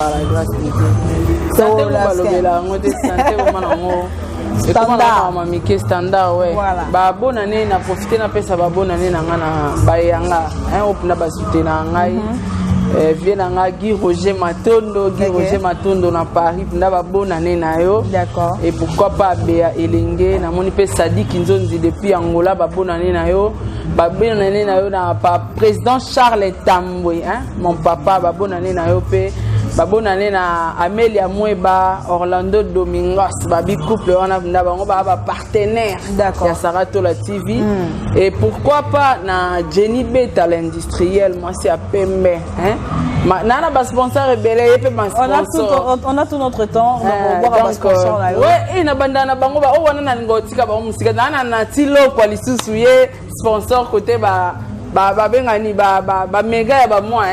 Par la grâce de Dieu, santé ko balobela yango te, santé koma nango Standard. Mike standard, ouais. Voilà. Babonane na profite napesa babonane na nga na bayanga oyo mpena basutena ngai, vie na nga Guy Roger Matondo, Guy Roger Matondo na Paris, mpena babonane na yo. Et pourquoi pas Bea Elenge, namoni mpe Sadiki Nzonzi depuis Angola, babonane na yo, babonane na yo na pa président Charles Tambwe, hein, mon papa, babonane na yo mpe babonane na Amelia Mweba, Orlando Domingos, babi couple wana na bango baa bapartenaire ya Saratola TV. Et pourquoi pas na Jenny Beta, l'industriel, mwasi ya pembe, hein? Na na basponsor ebele, ye mpe. On a tout, on a tout notre temps, donc on voit basponsor na yo. Ouais, na banda na bango ba oyo wana nalinga otika bango mosika na na tilokwa lisusu ye sponsor côté ba babengani bamega ya bamwa,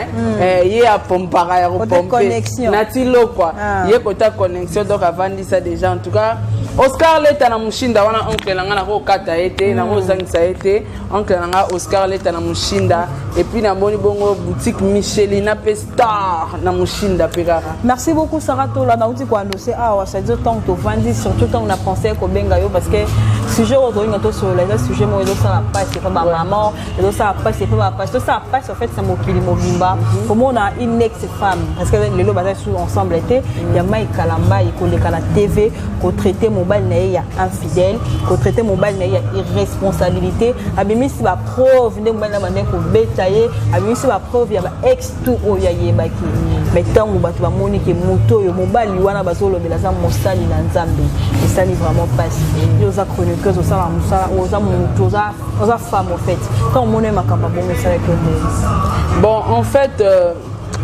ye apompaka ya kopompe nati lokwa ye kota connexion, donc avandisa déjà. En tout cas, Oscar Leta na Mushinda wana, oncle na nga, nakokata ye te, nakozangisa ye te, oncle na nga Oscar Leta na Mushinda. Et puis namoni bongo boutique Michelina mpe star na Mushinda mpe kaka. Merci beaucoup, Sarah Tola. Nauti koannonce awa, c'est-à-dire ntango tovandi, surtout ntango na pensé kobenga yo, parce que sujet oyo tolinga tosolola eza sujet moko ezosala mpasi epa bamama, ezosala mpasi epa bapasi, tosala mpasi en fait na mokili mobimba. Komona une ex femme, parce que lelo baza su ensemble te, ya Mike Kalambai koleka na TV kotraite mobali na ye ya infidèle, kotraite mobali na ye ya irresponsabilité, abimisi bapreuve nde mobali na bande kobeta ye, abimisi bapreuve ya baex tout oyo ayebaki. Mais ntango bato bamoni ke moto oyo, mobali wana bazolobela, aza mosali na Nzambe, esali vraiment mpasi. Yo oza chroniqueuse, osala mosala, oza motu, oza femme au fait, ntango omoni makambo abongo, esalaki yo ndenge? Bon, en fait,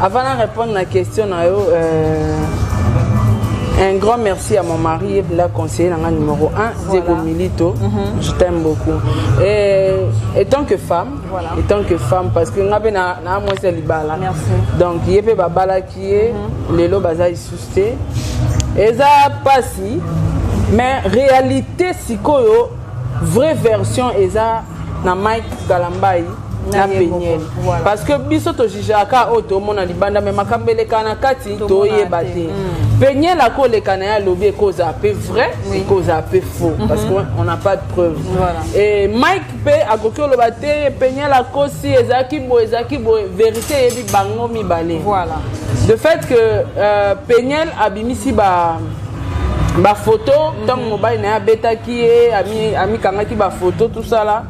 avant de répondre à la question na yo, un grand merci à mon mari, la conseiller numéro 1, Diego Milito. Je t'aime beaucoup. Et, étant que femme, étant que femme, parce que nga na na moi c'est libala. Merci. Donc ye pe babala qui est lelo baza isuste. Eza pasi, mais réalité sikoyo, vraie version eza na Mike Kalambai na Peniel, parce que biso tojugeaka oyo tomona libanda, me makambo eleka na kati toyeba te. Peniel akoleka na ye, alobi, ekozala mpe vrai, ekozala mpe faux, parce que on n'a pas de preuve. Et Mike mpe akoki oloba te Peniel akosi, ezalaki boye, ezalaki boye. Vérité eyebi bango mibale. De fait que Peniel abimisi ba bafoto ntango mobali na ye abetaki ye, amikangaki bafoto, tosala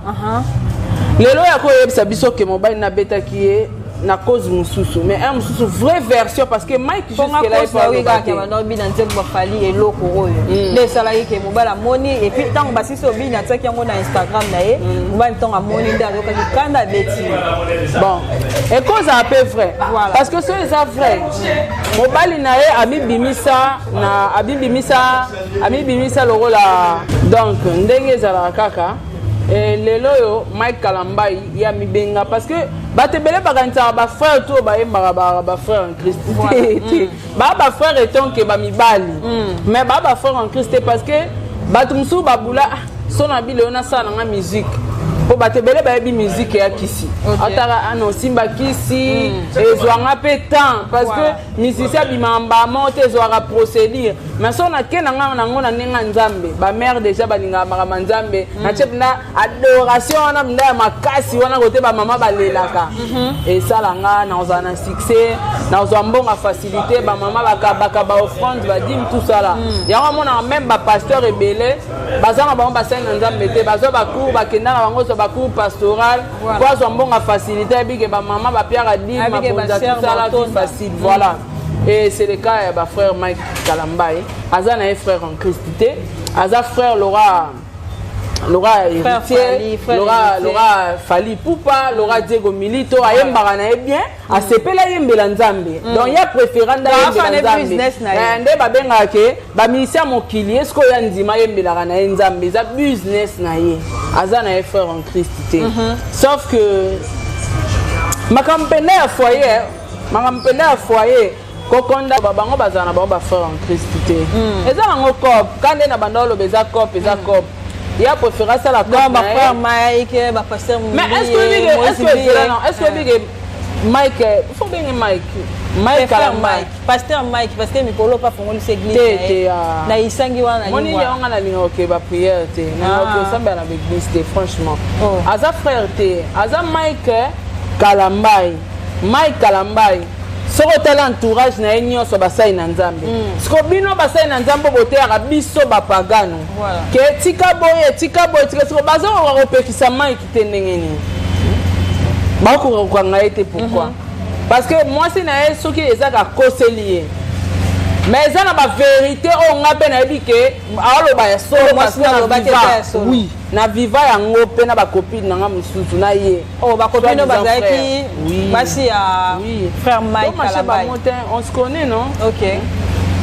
lelo ya koyebisa biso ke mobali nabetaki ye na cause mosusu, mais un mosusu vraie version, parce que Mike jusque là obina nzembo bafali eloko oyo nde esalaki ke mobali amoni. Et puis ntango basisi obina, atiaki yango na Instagram na ye. Mobali ntango amoni nde azokaki kanda, abeti. Bon, ekozala mpe vrai, parce que soki eza vrai, mobali na ye amibimisa na amibimisa lokola, donc ndenge ezalaka kaka. Lelo oyo Mike Kalambai ye amibenga, parce que bato ebele bakanisaka bafrère to bayembaka bafrère en Christ te. Baa bafrère etonke bamibali, mais baa bafrère en Christ te, parce que bato mosusu babula so na bilo oyo nasala nanga musique, mpo bato ebele bayebi musique ya kisi, ataka ana osimba kisi, ezwanga mpe temps, parce que musicien abimaka mbama te, ezwaka procédure. Mais so nake na nga nango na ndenge ya Nzambe, bamare déjà balingaka makambo ya Nzambe, natie mpenza adoration wana mpenza ya makasi wana kote bamama balelaka, esala nga nazala na succès, nazwa mbongo ya facilité, bamama bakabaka baoffrande, badîme, tout ça là. Yango amonaka même bapasteur ebele baza na bango basali na Nzambe te, bazwa bacours, bakenda na bango zwa bacours pastoral po azwa mbongo ya facilité, ayebike bamama bapiaka dîme, mabonza, tout ça là, tout facile, voilà. Et c'est le cas ya bafrère Mike Kalambai. Aza na ye frère en Christ te, aza frère Laura, Laura héritier, Laura, Laura Fally Ipupa, Laura Diego Milito. Ayembaka na ye bien, asepeli ayembela Nzambe, donc ye préféra nde ayembela Nzambe. Nde babengaka ke bamusicien ya mokili, eske oyo andima ayembelaka na ye Nzambe, eza business na ye, aza na ye frère en Christ te. Sauf que makambo mpena ya foyer, makambo mpena ya foyer, kokonda bango bazala na bango bafrère en Christ te, eza nango cop ka nde na banda oloba, eza cop, eza cop ya préféré asala. Bafrère Mike, bapasteur. Mais est ce que est ce que ebike Mike, faut benge Mike, Mike Kalambay. Pasteur Mike, parce que mikolo pa fongolisa église te te ah. Na isangi wana. Moni yango, nga nalingaka okeba prière te, nalingaka osambela na baeglise te, franchement. Aza frère te, aza Mike Kalambay. Mike Kalambay, soki otali entourage na ye nyonso, basali na Nzambe. Siko bino basali na Nzambe boteyaka biso bapagano ke tika boye, tika boye, tika. Siko baza koka kopekisa Mike te, ndenge nini bakoka kokanga ye te? Pourquoi? Parce que mwasi na ye, soki ezaka akoseli ye, mais eza na bavérité oyo nga mpe nayebi ke aoloba ya solo. Oui, na viva yango mpe na bacopine na nga mosusu na ye. Oh, bacopine bazalaki basi ya frère Mike Kalambay? On se connaît, non? Ok.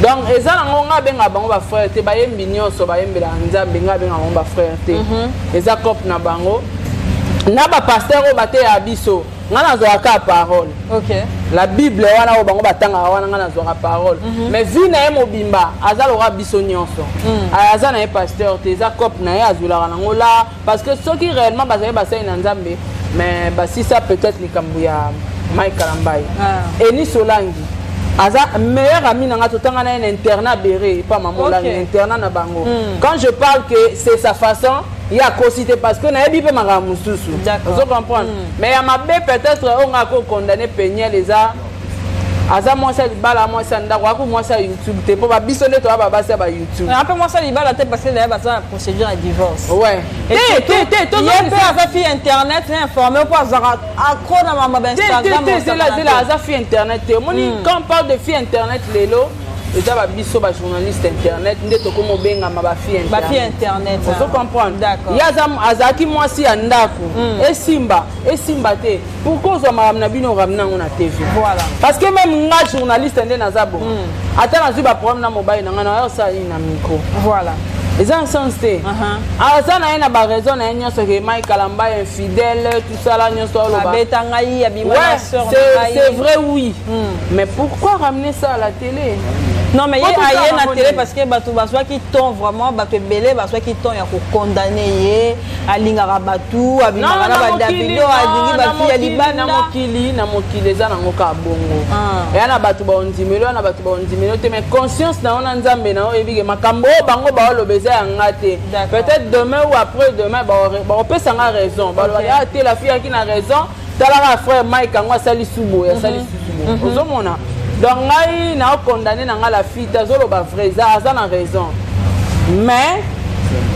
Donc eza nango, nga abenga bango bafrère te. Bayembi nyonso bayembelaka Nzambe, nga abenga bango bafrère te. Eza cope na bango na bapasteur oyo bateyaka biso. Nga nazwaka parole, la Bible wana oyo bango batangaka wana, nga nazwaka parole. Mais vie na ye mobimba, aza loka biso nyonso. Aza na ye pasteur te, eza cope na ye, azwelaka nango la. Parce que soki réellement bazali basali na Nzambe, mais basisa peut-être likambo ya Mike Kalambay. Eni Solangi aza meilleur ami na nga, totanga na ye na internat Bere epa mama Olangi, na internat na bango. Quand je parle que c'est sa façon, ye akosi te, parce que nayebi mpe makambo mosusu, ozo comprendre. Mais ya mabe peut-être oyo nga akokondane Peniel, eza aza mwasi ya libala, mwasi ya ndako, aku mwasi ya YouTube te, mpo babiso nde toya babasi ya bayoutube. Mpe mwasi ya libala te, parce que d'ailleurs baza na procédure ya divorce. Ouais, te te te. Ye mpe aza fille internet na informé, mpo azalaka accro na mama bainstagram. Te, zela, zela, aza fille internet te. Omoni, quand on parle de fille internet lelo, eza babiso bajournaliste internet nde tokomi obengama bafille. Bafille internet. Ozo comprendre? Ye azalaki mwasi ya ndako. Esimba, esimba te, pourquoi ozwa makambo na bino, oramena yango na TV? Parce que même nga journaliste nde naza bon, ata nazwi baproblème na mobali na ngai, na osala nini na micro? Eza na sens te. Aza na ye na baraison na ye nyonso ke Mike Kalamba infidèle, tosala nyonso aloba. Abeta ngai, abima na sœur. C'est vrai, oui, mais pourquoi ramener ça à la télé? Non, mais ye aye na télé parce que bato bazwaki ton, vraiment bato ebele bazwaki ton ya kokondane ye. Alingaka bato, abimaka na badavido, alingi bafille ya libanda. Na mokili, na mokili eza nango kaka bongo. Eya na bato baondimelo, ya na bato baondimelo te, mais conscience na yo na Nzambe na yo oyebi ke makambo oyo bango baoloba eza ya nga te. Peut-être demain ou après demain bakopesa nga raison, balobaka: "Ah te, la fille aki na raison, talaka frère Mike yango asali su boye, asali susu boye." Ozomona? Donc ngai naokondane na ngai la fille te, azoloba vrai, eza aza na raison, mais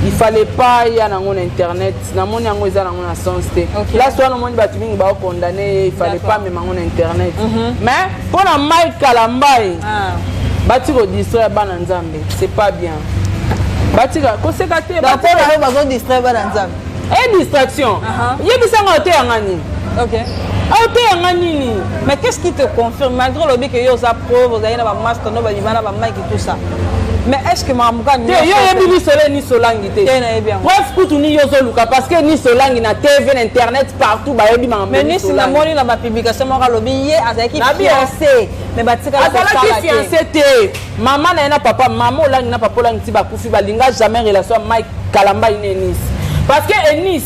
il fallait pas ya nango na internet. Namoni yango eza nango na sens te. Place wana omoni bato mingi baokondane ye, il fallait pas mema yango na internet. Mais mpo na Mike Kalambay, bati kodistraire bana Nzambe, c'est pas bien. Batika koseka te. Bazodistraire bana Nzambe. E distraction, yebisanga oteyanga nini? Oteyanga nini? Mais qu'est-ce qui te confirme, malgré olobi ke yo oza preuve, ozali na bamaster no babima na bamike, tout ça, mais est ce que makambo kaka te, yo oyebi lisolo nisolangi te? Te, nayebi yango. Preuve kutu ni yo ozoluka, parce que nisolangi na TV, na internet, partout bayebi makambo. Mais nisi namoni na bapublication moko, alobi ye azalaki fiancé, mais batikala. Azalaki fiancé te. Mama na ye na papa, mama Olangi na papa Olangi ti bakufi, balinga jamais relation ya Mike Kalamba ine Enis, parce que Enis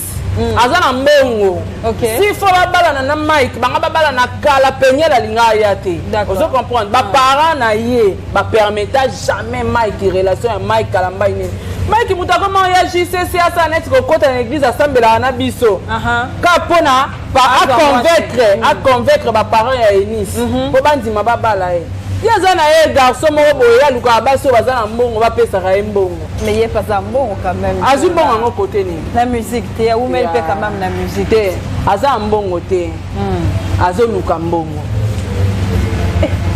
aza na mbongo. Si fo babalana na Mike, banga babalana kala. Peniel alinga aya te. Ozo comprendre? Baparent na ye bapermeta jamais Mike, relation ya Mike Kalamba nini. Mike moto akoma oya JCC, asala neti kokota na église, asambelaka na biso ka mpona aconvaincre baparent ya Enis mpo bandima babala ye. Ye aza na ye garçon moko boye, alukaka basi oyo baza na mbongo, bapesaka ye mbongo. Mais ye aza mbongo quand même. Azwi mbongo yango kote nini? Na musique te, awumeli mpe quand même na musique. Te, aza na mbongo te, azoluka mbongo.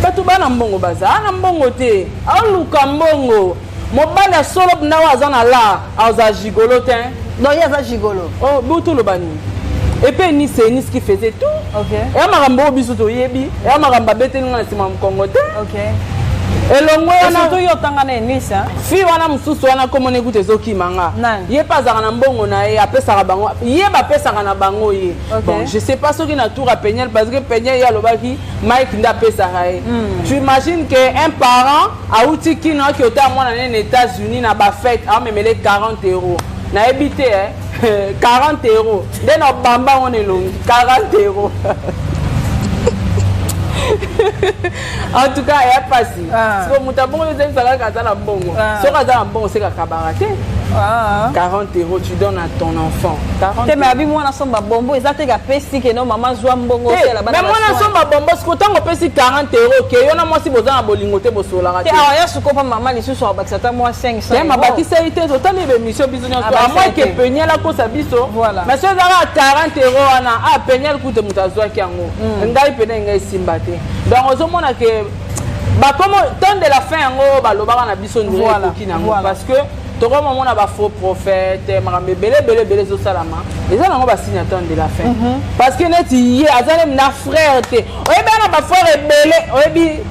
Bato bana mbongo baza na mbongo te, aoluka mbongo. Mobali ya solo na oyo aza na lar, aza gigolo te. Donc ye aza gigolo? Oh, butu oloba nini? Epe Enis, c'est Enis qui faisait tout. Eya makambo oyo biso toyebi, eya makambo abeteli nga na nsima ya mokongo te. Elongo wana. Surtout yo otanga na Enis. Fille wana mosusu wana, komona ekuta ezokima nga. Ye mpe azalaka na mbongo na ye, apesaka bango, ye bapesaka na bango ye. Bon, je sais pas soki na tour ya Peniel, parce que Peniel ye alobaki Mike nde apesaka ye. Tu imagines que un parent awuti kino, aki otala mwana ne na États-Unis na bafete, aomemele 40 euros? Nayebi te, 40 euros nde na bamba ngo na elongi, 40 euros. En tout cas, eya pasi. Siko moto abongo, ezalisa kaka aza na mbongo. Soki aza na mbongo, seka kabaka te. 40 euros, tu donnes à ton enfant 40. Te, mais abi mwana somba bombo, eza te kapesi keno mama zwa mbongo osala bana. Mais mwana somba bombo, siko ntango opesi 40 euro, ke yo na mwasi boza na bolingo te, bosolaka te. Awa ya suko mpa mama lisusu abakisa ata mwa 500. Te, mabakisa ye te. Totali bémission biso nyonso, à moins que Peniel akosa biso. Mais so ezaka 40 euro wana, a Peniel kute moto azwaki yango, ngai pene ngai esimba te. Donc ozomona ke bakomo temps de la fin yango balobaka na biso ndire ekoki nango, parce que tokomomona bafaux prophète, makambo ebele ebele ebele ezosalama. Eza nango basigne ya temps de la fin, parce que neti ye aza nemi na frère te. Oyebi ana bafrère ebele, oyebi,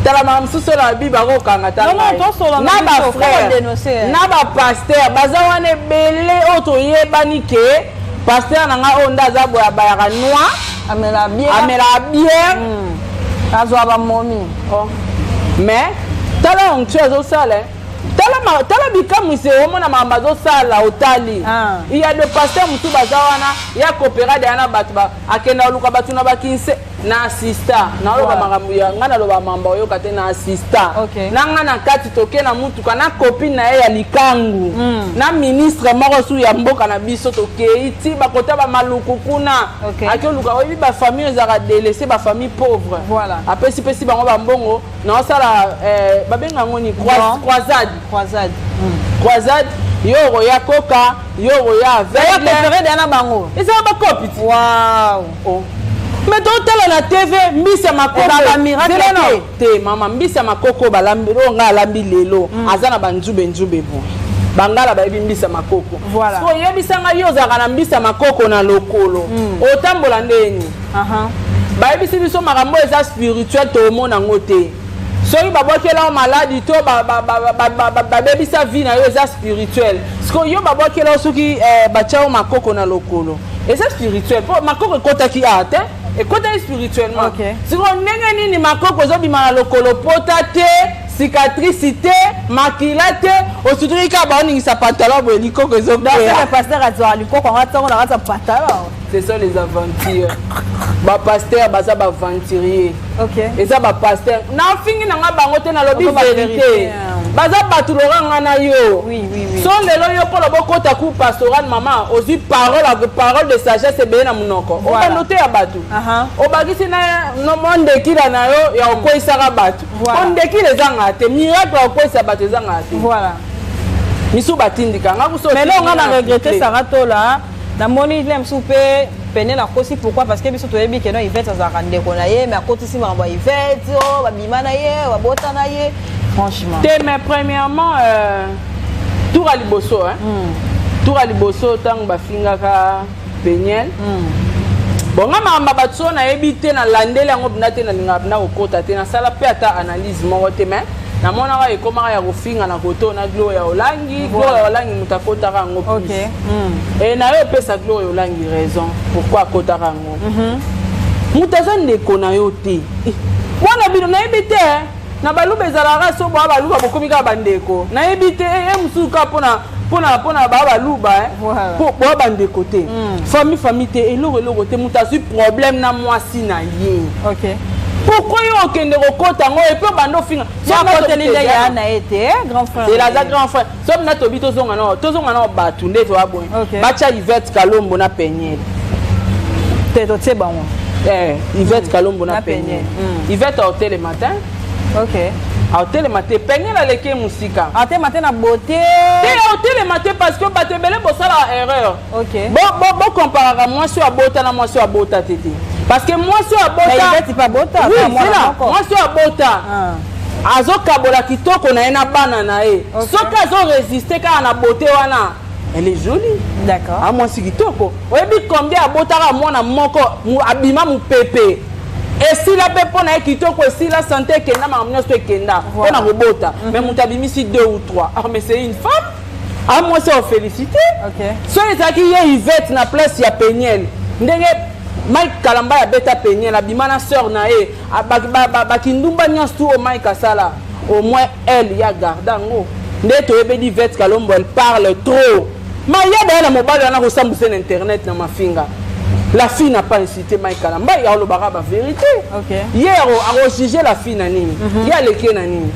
tala makambo mosusu oyo na babi bakokanga ta na bafrère na bapasteur baza wana ebele oyo toyebani ke pasteur na ngai oyo nde aza boye, abayaka noir, amelaka bière, azwa bamomi. Mais tala onction azosala, tala, tala bikamwisi, omona makambo azosala, otali. Il y a de pasteur mosusu baza wana ya kopérade ya na bato, akenda koluka bato na bakinse na assista. Naoloba makambo ya ngai, naloba makambo oyoka te na assista na ngai na kati. Toke na mutuka na copine na ye ya likangu na ministre moko su ya mboka na biso. Tokei ti bakota bamaluku kuna, ake oluka, oyebi, bafamille ezalaka délaissé, bafamille pauvre. Apesipesi bango bambongo naosala, babenga yango ni croisade. Croisade. Croisade, yo okoya koka, yo okoya aveugle na bango. Ezala bakopi ti. Wow. Mais totala na TV, mbisi ya makoko te, mama, mbisi ya makoko balambi oyo ngai alambi lelo, aza na banzube nzube boye. Bangala bayebi mbisi ya makoko. So oyebisa ngai, yo ozalaka na mbisi ya makoko na lokolo, otambola ndeni? Bayebisi biso makambo eza spirituel, toomona yango te. Soki babwakela yo maladi to babebisa vie na yo, eza spirituel. Sikoyo yo babwakela yo, soki batya yo makoko na lokolo, eza spirituel, mpo makoko ekɔtaki awa te, ekɔtaki spirituellement. Sikoyo ndenge nini makoko ezobima na lokolo, pota te, cicatrice te, makila te, osutuki kaka baoningisa pantalon boye, likoko ezokwea? Pasteur azwaka likoko yango atango na kati ya pantalon. Ce sont les aventures. Bapasteur baza baaventurier. Eza bapasteur nafingi na nga bango te, nalobi vérité. Baza bato loka nga na yo. So lelo yo mpona bokota cour pastoral, mama, ozwi parole, parole de sagesse ebele na monoko, obando te ya bato, obakisi na mwa ndekila na yo ya kokweyisaka bato, po ndekila ezangaka te, miracle ya kokweyisa bato ezangaka te. Misu batindika nga kuso. Mais nga na regrette Sara Tola, namoni le mosusu mpe pene nakosi. Pourquoi? Parce que biso toyebi ke no Ivete azalaka ndeko na ye, mais akotisi makambo ya Ivete o babima na ye, babota na ye, franchement. Te, mais premièrement, tour ya liboso, hein? Tour ya liboso, ntango bafingaka Peniel, bon, nga makambo bato so nayebi te, nalandeli yango mpena te, nalingaka mpena kokota te, nasala mpe ata analyse moko te. Mais namonaka ekomaka ya kofinga na koto na Gloria Olangi. Gloria Olangi, moto akotaka yango plus e na yo opesa Gloria Olangi raison pourquoi akotaka yango. Moto aza ndeko na yo te, wana bino nayebi te. Na baluba ezalaka so boa baluba bokomi kaka bandeko, nayebi te ye mosusu kaka mpona baa baluba, po boa bandeko te, famille famille te, eloko eloko te. Moto azwi problème na mwasi na ye, pourquoi yo okende kokota yango et puis obanda ofinga? Aza grand frère. So mina tobi tozonga nao bato nde toya boye, batya Ivete Kalombo na Peniel. Te, totie bango. Ivete Kalombo na Peniel, Ivete aotelema te. Aotelema te, Peniel aleki ye mosika. Atelema te na beauté. Te, aotelema te, parce que bato ebele bosalaka erreur. Bocomparaka mwasi oyo abota na mwasi oyo abota te te, parce que mwasi oyo abota, mwasi oyo abota azokabola kitoko na ye na bana na ye. Soki azoresiste kaka na beauté wana, elle est jolie. Mwasi kitoko, oyebi combien abotaka mwana moko, abima mopepe esila mpe mpo na ye kitoko esila, santé ekenda, makambo nyonso ekenda mpo na kobota. Mais moto abimisi deux ou trois, ah, mais c'est une femme, a mwasi ofélicité. So ezalaki ye Ivete na place ya Peniel, ndenge Mike Kalamba abeta Peniel, abima na sœur na ye, bakindumba nyonso tu oyo Mike asala, au moins elle ya garde yango. Nde toyebeli Ivete Kalombo, elle parle trop. Mayeba ye na mobali wana kosambwisa na internet na mafinga. La fille n'a pas insulté Mike Kalambay, alobaka ba vérité. Ye akojuge la fille na nini? Ye aleki ye na nini?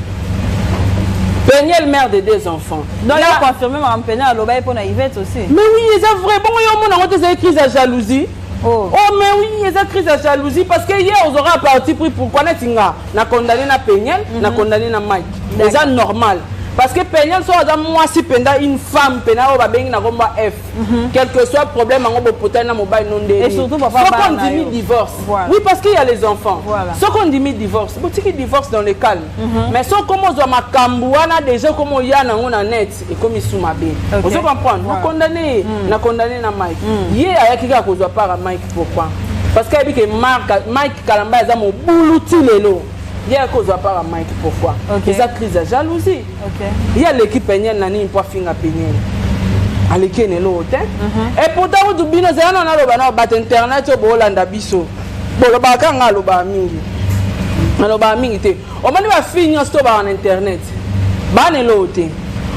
Peniel, mère de deux enfants. Donc il a confirmé makambo Peniel aloba ye mpo na Yvette aussi. Mais oui, eza vrai. Bongo yo omona yango te, ezali crise ya jalousie. Oh. Oh, mais oui, eza crise ya jalousie, parce que ye ozwaka parti pris. Pourquoi? Neti nga na condamné na Peniel, na condamné na Mike, eza normal, parce que Peniel so aza mwasi mpenza, une femme mpenza oyo babengi na kombo F. Quel que soit problème yango, bopotani na mobali no ndeni. Et surtout papa soki bana ondimi yo. Divorce. Voilà. Oui, parce qu'il y a les enfants. Voilà. Soki ondimi divorce, botiki divorce dans le calme. Mais soki komo ozwa makambo wana déjà, komo oya nango na net, ekomi su mabe. Ok. Ozo comprendre? Voilà. Na condamné, na condamné na Mike. Ye ayaki kaka kozwa part ya Mike. Pourquoi? Parce que ayebi ke Mike Kalamba aza mobulu ti lelo. Ye ayaki kozwa part ya Mike pourquoi? Ok. Eza crise ya jalousie. Ye aleki Peniel na nini mpo afinga Peniel? Aleki ye na eloko te. Et pourtant kutu bino ezala na naloba na bato internet oyo boolanda biso, bolobaka kaka nga alobaka mingi. Alobaka mingi te. Omoni bafille nyonso to baka na internet, bana eloko te.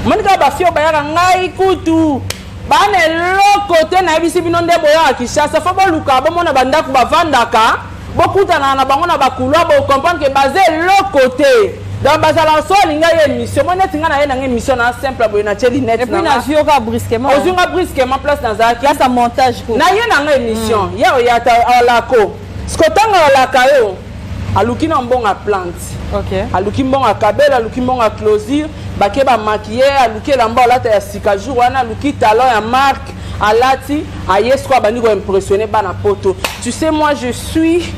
Omoni kaka bafille oyo bayaka, ngai kutu bana eloko te. Nayebisi bino nde boyaka Kinshasa, fo boluka bomona bandako bavandaka, bokutana na bango na bacouloir, bocomprendre ke baza eloko te. Donc bazala so alinga ye émission mo neti ngai na ye nanga émission na simple boye, natie lunette. Et puis nazwi yo kaka brusquement. Ozwi nga brusquement place nazalaki. Place ya montage. Na ye nanga émission, ye oyata alako siko ntango alaka yo, aluki na mbongo ya plante, aluki mbongo ya kabelo, aluki mbongo ya closure, bake bamaquiller, aluki elamba alata ya sika jour wana, aluki talon ya marque alati, aye siko abandi koimpressionner bana poto. Tu sais, moi je suis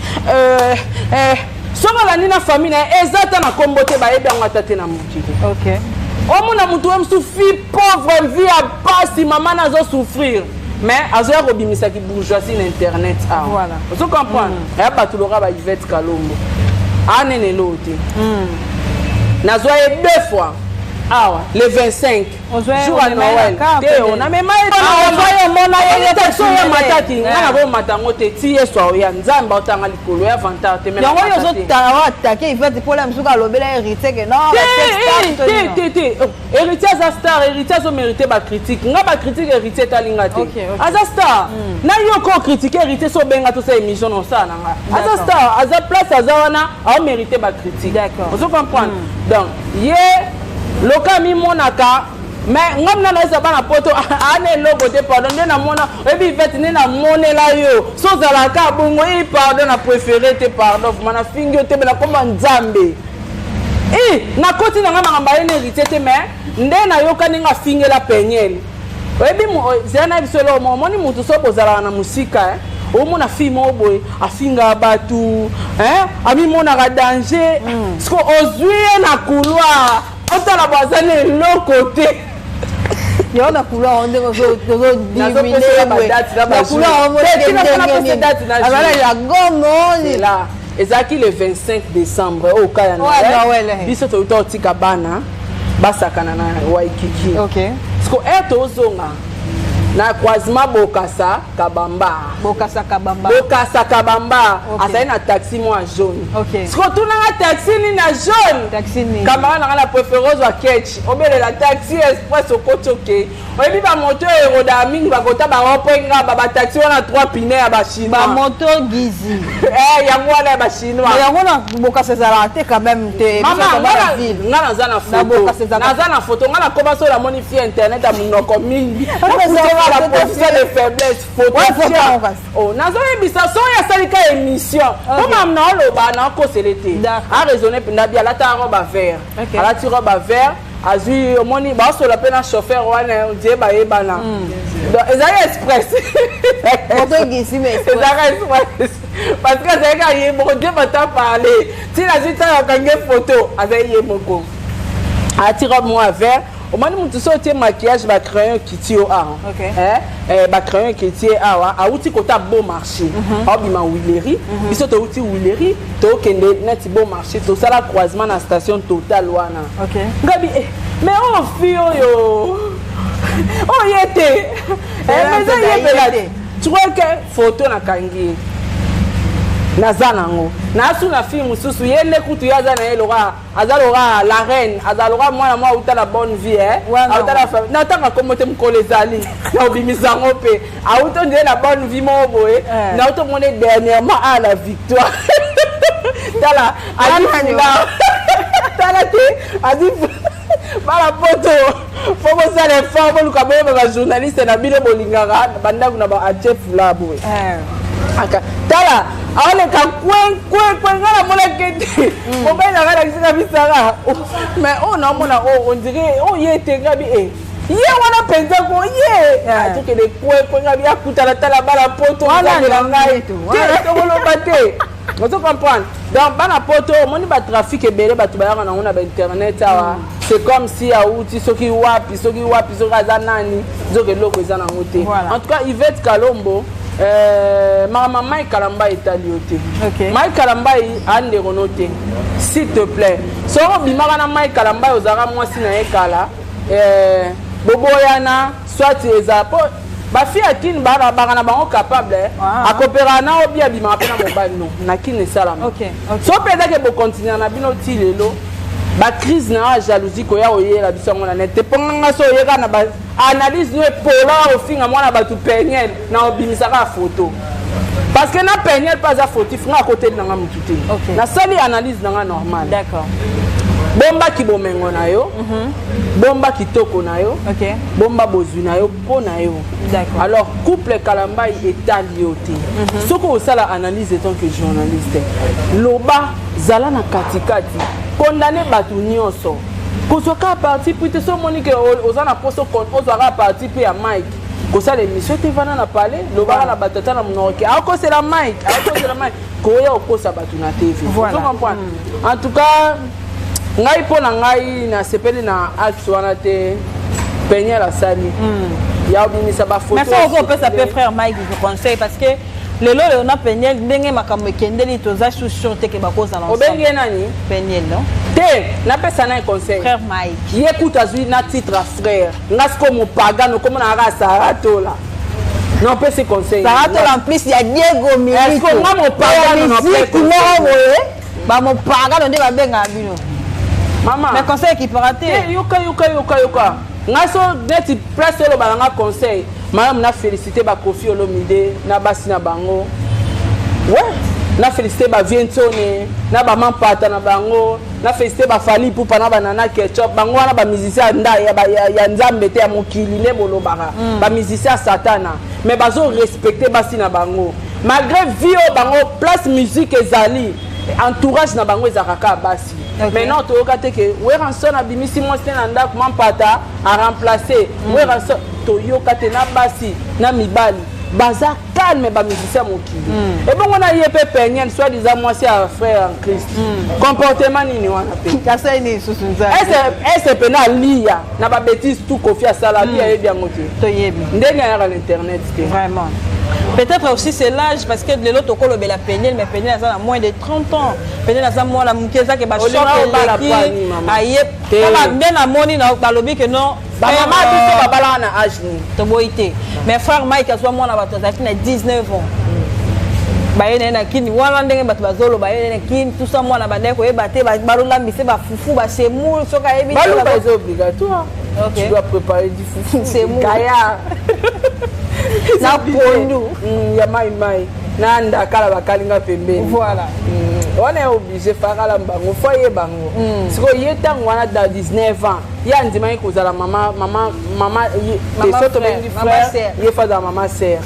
soki olandi na famille na ye, eza ata na nkombo te, bayebi yango ata te na mokili. Omona motu oyo mosusu, fille pauvre, vie ya pasi, mama na azosouffrir, mais azoya kobimisaki bourgeoisie na internet awa. Ozo comprendre? Eya bato loka ba Yvette Kalombo anene eloo te. Nazwa ye deux fois awa, le 25 jour ya Noël te, onamema ye taxi oyo mataki nga na bomata yango te ti Yesu aoya. Nzambe aotanga likolo ya vantard te. Yango oyo ozotanga attaquer Yvette mpola mosuku alobela Héritier ke non. Te, te, te. Héritier aza star, Héritier azomérite bacritique. Nga bacritique Héritier etalinga te. Aza star. Na yo ko ocritique Héritier, so obenga tosala émission na osala na nga. Aza star, aza place aza wana, aomérite bacritique. Ozo comprendre? Donc ye loka mimonaka, mais nga mina nayesa bana poto ana eloko te. Pardon, nde namona oyebi Yvette, nde namonela yo so ozalaka bongo. E pardon, na préféré te, pardon vraiment, nafingi yo te, me nakoma Nzambe e nakoti na nga makambo aye na Héritier te. Mais nde nayoka ndenge afingela Peniel, oyebi, zela na biso eloko moko. Omoni motu so bozalaka na mosika, omona fille moko boye afingaka bato, amimonaka danger. Siko ozwi ye na couloir, otala bo aza na eloko te. Yango na couloir ndenge Nazopesela badate na ozodimineazala gomo. Ezalaki le 25 décembre oyo ka ya Noël. Biso toyuta otika bana basakana na Waikiki. Siko ere tozonga na croisement Bokasa Kabamba. Bokasa Kabamba. Bokasa Kabamba. Azali na taxi mwa jaune. Siko tunanga taxi nini na jaune. Taxi nini? Camarade nanga na préféré ozwa ketch, obelela taxi express, okoti, oke. Oyebi bamoto oyo erodaka mingi, bakota baropenga bataxi wana 3 pine ya bachinois. Bamoto gizi. Yango wana ya bachinois. Yango na Bokasa ezalaka te quand même te. Nga naza na photo, naza na photo. Nga nakoma so namoni fille internet ya monoko mingi, la position de faiblesse, photo. Nazoyebisa so oyo asali ka émission mpo mamu na oloba naokosele te, araisonne mpenza bi alata robe vert, alati robe vert, azwi, omoni baosola mpe na chauffeur wana die bayebana. Donc ezali express, ezalaka express, parce que azalaki kaka ye moko. Dieu mata parle ntina azwi ntango akangi photo, azali ye moko, alati robe moko vert. Omoni mutu so otie maquillage, bacrayon ekiti yo awa, bacrayon ekiti ye awa. Awuti kota Beau Marché, aobima Huilerie. Biso touti Huilerie, tokende neti Beau Marché, tosala croisement na station Total wana. Ngabi, mais oyo fille oyo, oyo ye te, mais eza ye mpela. Tu crois que photo nakangi ye, naza nango. Nasu na fille mosusu, ye nde kutu ye aza na ye loka, aza loka la reine, aza loka mwana mwa auta na bonne vie, eh? Auta na famille. Na tanga kombo te, mokolo ezali na obimisa yango mpe auta ondire na bonne vie moko boye. Nauta omoni dernièrement a la victoire, tala adifula, tala te adi bana Poto, fo bosala effort, boluka boyeba bajournaliste na bino bolingaka bandako na baatie fula boye. Aka tala aoleka kwekwekwe, nga namonaki ete mobali na nga alakisaka bisaka, mais oyo naomona oyo on dirait oyo ye ete ngabi e ye wana mpenza ko ye atokende kwekwe, ngabi akutana, tala bana Poto na ngai te, tokoloba te, ozo comprendre. Donc bana Poto, omoni batrafic ebele, bato bayaka nango na bainternet awa, c'est comme si auti soki wapi, soki wapi, soki aza nani, nzoka eloko eza nango te. En tout cas, Ivete Kalombo, makambo Mike Kalamba etali yo te. Mike Kalambai andeko no te, s'il te plaît. Soki obimaka na Mike Kalambai, ozalaka mwasi na ye kala, boboyana, soit eza po bafille ya Kini baka na bango capable, akopera na obi, abimaka mpe na mobali no na Kini esalama. So mpe ezake bokontinue na bino ti lelo, bacrise na yo ya jalousie koya koyela biso yango na net te, mpo nganga so oyeka na baanalyse no epola, ofinga mwana bato Peniel na obimisaka photo, parce que na Peniel mpe aza fautif, nga akoteli nanga motu te. Nasali analyse nanga normal. Bomba bomengo na yo, bomba kitoko na yo, bomba bozwi na yo mpo na yo. Alors couple Kalambai etali yo te. Soki osala analyse en tant que journaliste, loba, zala na katikati, condamne bato nyonso, kozwa kaka parti pris te. So omoni ke oza na poso ozwa kaka parti pris ya Mike, kosala émission te, vanda na palais, lobaka na bato ata na monoko ke akosela Mike, akosela Mike, koya okosa bato na TV. Ozo comprendre? En tout cas, ngai, mpo na ngai, nasepeli na acte wana te Peniel asali ya obimisa bafoto. Mais faut okopesa mpe frère Mike conseil, parce que lelo oyo na Peniel, ndenge makambo ekendeli, toza sûr te ke bakozala. Obengi ye nani? Peniel, non? Te, napesa na ye conseil? Frère Mike. Ye kutu azwi na titre ya frère, nga sikoyo mopagano okomona kaka Sara Tola, napesi conseil? Sara Tola en plus ya Diego. Milito nga mopagano. Miziki moko boye, bamopagano nde babengaka bino. Mama. Mais conseil ekipaka te. Yoka, yoka, yoka, yoka, nga so neti place oloba na nga conseil malamu, na félicité baKoffi Olomide na basi na bango, ouais, na félicité bavie Ntsone na bamampata na bango, na félicité baFally Ipupa na banana Ketchup. Bango wana bamusicien ya, ya, ya, ya Nzambe te, ya mokili nde bolobaka, bamusicien ya satana, mais bazorespecte basi na bango malgré vie oyo bango place musique ezali, entourage na bango ezalaka kaka basi. Maintenant toyoka te ke Werrason abimisi mwasi te na ndako, mampata aremplace Werrason. Toyoka te na basi na mibali baza calme, bamusicien mokili. Ebongo na ye mpe Peniel, soit disant mwasi ya frère en Christ, comportement nini wana mpe? Asali nini lisusu, Nzambe? Ese pena alia na babêtise tout Kofi asala, alia, ayebi yango te. Toyebi. Ndenge ayaka na internet te. Vraiment, peut-être aussi c'est l'âge, parce que lelo tokolobela Peniel, mais Peniel aza na moins de 30 ans. Peniel aza mwana moke, ezake bachoc eleki aye kaka nde namoni balobi ke non. Bamama biso babalaka na age nini? Toboyi te, mais frère Mike azwa mwana bato azalaki na 19 ans, baye na ye na Kini wana, ndenge bato bazoloba ye na Kini, tout ça, mwana bandaki koyeba te, balolambise bafufu, basemoule, soki ayebi. Baluba eza obligatoire. Tu dois préparer du fufu. Semoule. Kaya. Na pondu. Ya mai mai. Na ndakala bakalinga pembeni. Wana ya obligé fakala bango, fo ayeba bango. Sikoyo ye ntango wana da 19 ans, ye andimaki kozala mama mama mama te, so tobengi frère, ye fa azala mama sœur,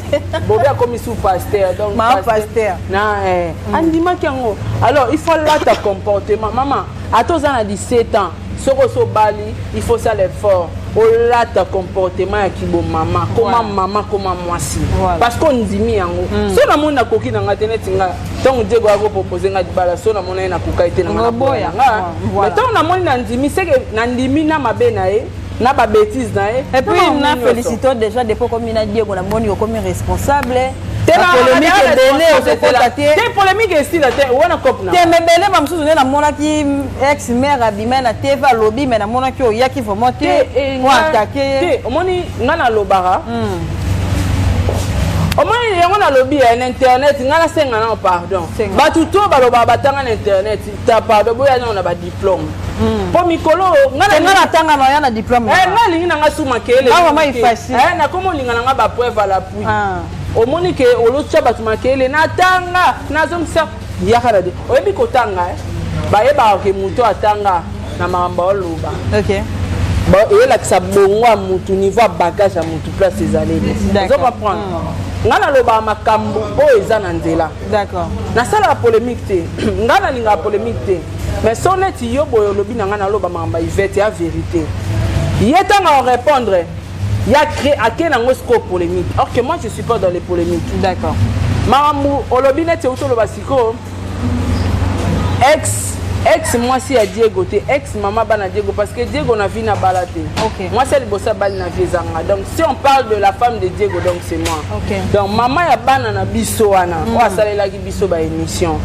bobi akomi sous pasteur, donc mama pasteur. Na andimaki yango. Alors il faut lata comportement mama, ata oza na 17 ans, soki oso obali, il faut sala effort olata comportement ya kibomama, koma mama, koma mwasi, parce que ondimi yango. So namoni nakoki na nga te, neti nga ntango Diego akopropose nga libala, so namoni ye nakokai te na nga, naboya nga. Mais ntango namoni nandimi, seke nandimi na mabe na ye, na babêtise na ye. Et puis na félicité déjà depuis okomi na Diego, namoni okomi responsable. Polémique ebele ozokota te. Te, polémique esila te wana cope na. Te, mais ebele bamosusu nde namonaki ex mare abima na TV, alobi, mais namonaki oyaki vraiment te po attaque. Te, omoni nga nalobaka. Omoni yango nalobi ya na internet, ngai nasenga nao pardon. Senga. Bato to balobaka batanga na internet ta pardon, boya nao na badiplôme mpo mikolo oyo ngai Nga natanga na ya na diplôme. Ngai alingi na ngai su makele. Ah, vraiment, il facile. Nakoma olinga na ngai bapreuve à l'appui. Ah. Omoni ke olotya bato makele, natanga, nazongisa yaka na de oyebi kotanga, eh? Bayebaka ke moto atanga na makambo aoloba. Eyelakisa bongo ya mutu, niveau ya bagage ya mutu, place ezaleli. Ozo comprendre? Ngai nalobaka makambo oyo eza na nzela. Nasalaka polémique te, ngai nalingaka polémique te, mais so neti yo boye olobi na ngai naloba makambo ya Ivete ya vérité, ye ntango arépondre ya cré ake nango sikoyo polémique, or que moi je suis pas dans les polémiques. Makambo olobi neti euti oloba sikoyo, ex mwasi ya Diego te, ex mama bana Diego, parce que Diego na vie na bala te. Mwasi ya liboso abali na vie ezanga. Donc si on parle de la femme de Diego, donc c'est moi. Donc mama ya bana na biso wana oyo asalelaki biso baémission,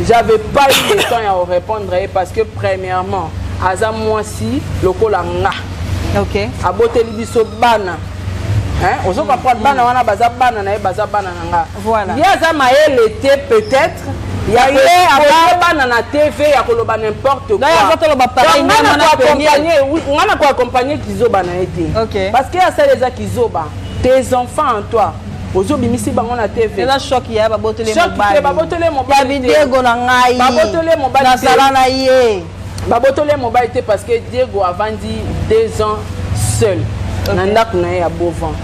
j'avais pas eu le temps ya korépondre ye parce que premièrement aza mwasi lokola nga. Aboteli biso bana. Hein? Ozo comprendre? Bana wana baza bana na ye, baza bana na nga. Ye aza mayele te peut-être ya Ye koexpose bana na TV, ya koloba n'importe quoi. D'ailleurs, azotoloba pareil. Donc, nga na ndenge wana. Nga na koaccompagne kizoba na ye te. Parce que asala eza kizoba. Tes enfants en toi, ozobimisi bango na TV. Eza choc ya baboteli. Choc te, baboteli mobali te. Diego na ngai. Baboteli mobali te. Nasala na ye. Babotoli ye mobali te parce que Diego avandi 2 ans seul na ndako na ye ya Bovan.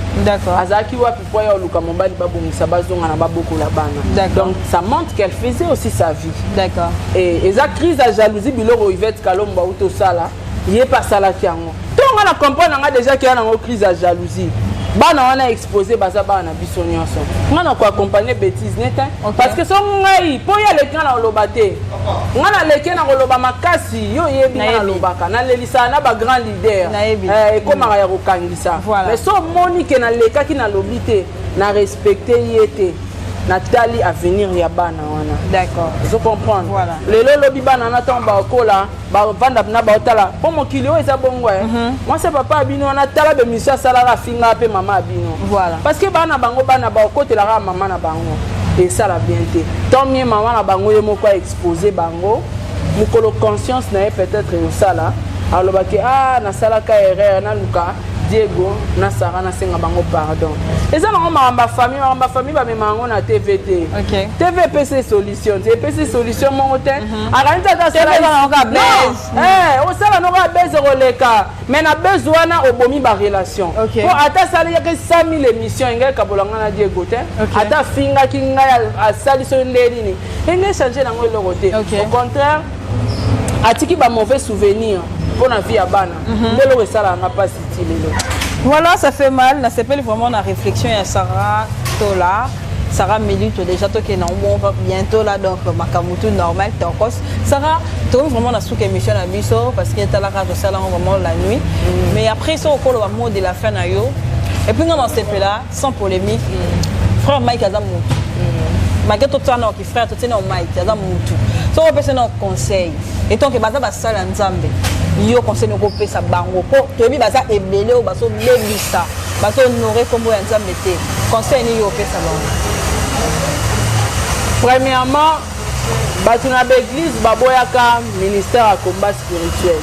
Azalaki wapi po ya oluka mobali, babongisa, bazonga na babokola bana? Donc ça montre qu'elle faisait aussi sa vie. Et eza crise ya jalousie. Biloko Ivete Kalombo auti osala, ye mpe asalaki yango. To nga na comprendre nga déjà ke ya nango crise ya jalousie. Bana wana exposé baza bana na biso nyonso. Nga na koaccompagne bêtise ne te. Parce que so ngai mpo ye aleki nga na koloba te, nga naleki na koloba makasi. Yo oyebi nga Nayebi. nalobaka, nalelisaka na bagrand leader. Nayebi. Ekomaka ya kokangisa. Mais so omoni ke nalekaki, nalobi te, na respecte ye te, natali avenir ya bana wana. Ozo comprendre? Voilà. Lelo olobi bana wana ntango bakola, bavanda na baotala mpo mokili oyo eza bongo. Mwasi ya papa ya bino wana, tala bemission asalaka, afingaka mpe mama ya bino. Parce que bana bango, bana baokotelaka mama na bango, esala bien te. Tant mieux mama na bango ye moko aexpose bango. Mokolo conscience na ye peut-être ekosala, alobaki: "Ah, nasalaka erreur, naluka Diego na Sara, nasenga bango pardon." Eza nango makambo ya famille. Makambo ya famille bamema yango na TV te. TV epesi solution te, epesi solution moko te. Akanisi ata TV eza nango kaka buzz. Osala noko ya buzz koleka, mais na buzz wana obomi barelation. Po ata asalaki 100 000 émission, engai kabola ngai na Diego te. Ata afingaki ngai, asali soki nde nini, engai change nango eloko te. Au contraire, atiki bamauvais souvenir mpo na vie ya bana. Nde eloko esalaka nga mpasi ti lelo. Voilà, ça fait mal. Nasepeli vraiment na réflexion ya Sarah Tola. Sarah Milito déjà toke na bon bientôt là, donc makambo tout normal tokos. Sarah, tokomi vraiment na suka émission na biso parce que talaka tosala yango vraiment la nuit. Mais après ça okolo ba mot de la fin na yo. Et puis nga nasepela sans polémique. Frère Mike aza mutu. Malgré tout ça na ki frère totie na Mike aza mutu. So opesa na conseil. Et tant que baza basala Nzambe, yo conseil okopesa bango po toyebi baza ebele oyo bazobebisa, bazohonore nkombo ya Nzambe te, conseil nini yo opesa bango? Premièrement, bato na baeglise baboyaka ministère ya combat spirituel.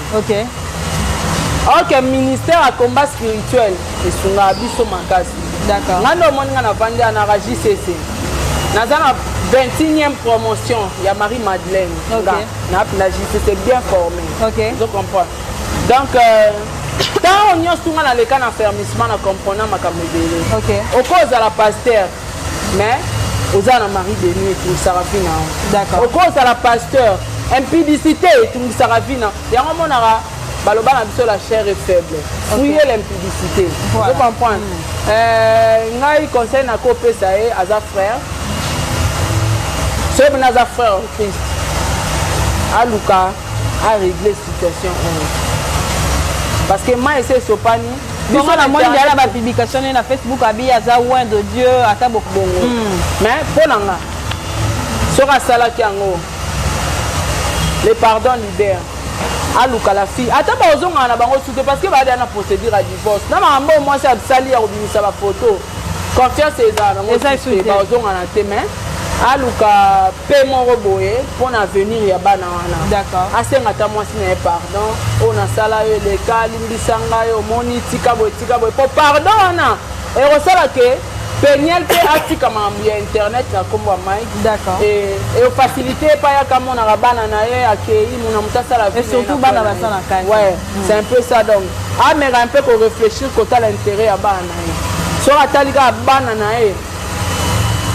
Ok, ministère ya combat spirituel esungaka biso makasi. Nga nde omoni nga navandi ya naka JCC, naza na 21e promotion ya Marie Madeleine. Nga na JCC bien formé. Ozo comprendre? Donc ntango nyonso nga naleka na affermissement, na comprendre makambo ebele. Okozala pasteur mais oza na mari de nuit, etungisaka vie na yo. Okozala pasteur, impudicité etungisaka vie na yango. Omonaka baloba na biso: "La chair est faible, fuyez l'impudicité." Ozo comprendre? Ngai conseil nakopesa ye, aza frère, soki mpena aza frère en Christ, aluka arégler situation oyo parce que mai ese esopani. Biso namoni deya na bapublication ne na Facebook, abi aza loin de Dieu ata bongo. Mais mpo na nga, soki asalaki yango, le pardon libère. Aluka la fille, ata bazongana na bango su te parce que baada na procédure ya divorce na makambo oyo mwasi asali ya kobimisa bafoto. Confiance ezala nango te, bazongana te, mais aluka mpe moko boye mpo na avenir ya bana wana. Asenga ata mwasi na ye pardon: oyo nasala yo eleka, limbisa ngai, omoni, tika boye, tika boye. Mpo pardon wana ekosala ke Peniel mpe atika makambo ya internet na nkombo ya Mike. Efacilité epai aka amonaka bana na ye, akei mona moto asala. Surtout bana baza na kati. Ouais, c'est un peu ça. Donc ameka un peu koréfléchir, kotala intérêt ya bana na ye. Soki atali kaka bana na ye,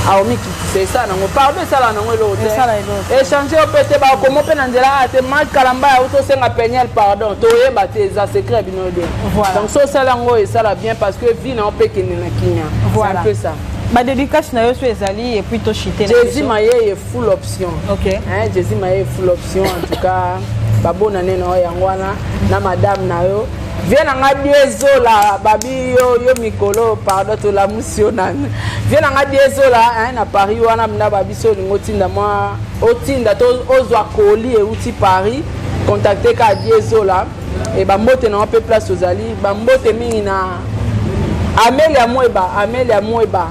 aomikitisa, esala nango pardon, esala nango eloko te, échange yo mpe te. Bakomo mpe na nzela aya te. Mike Kalamba ya uti osenga Peniel pardon, toyeba te, eza secret bino bien. Donc so osala yango, esala bien, parce que vie na yo mpe ekende na kimia. C'est un peu ça. Badédicace na yo so ezali, et puis toshite. Jésus Mayeye, full option. Ok. Hein, Jésus Mayeye, full option. En tout cas, babonane na yo yango wana na madame na yo, vie na nga Diezola, babi yo yo mikolo, pardon, tolamusi yo nani. Vie na nga Diezola, hein, na Paris wana mna babi so olingi otinda mwa, otinda to ozwa koli euti Paris, contacte ka Diezola. E bambote na yo mpe place ozali, bambote mingi na Amelia Mweba, Amelia Mweba.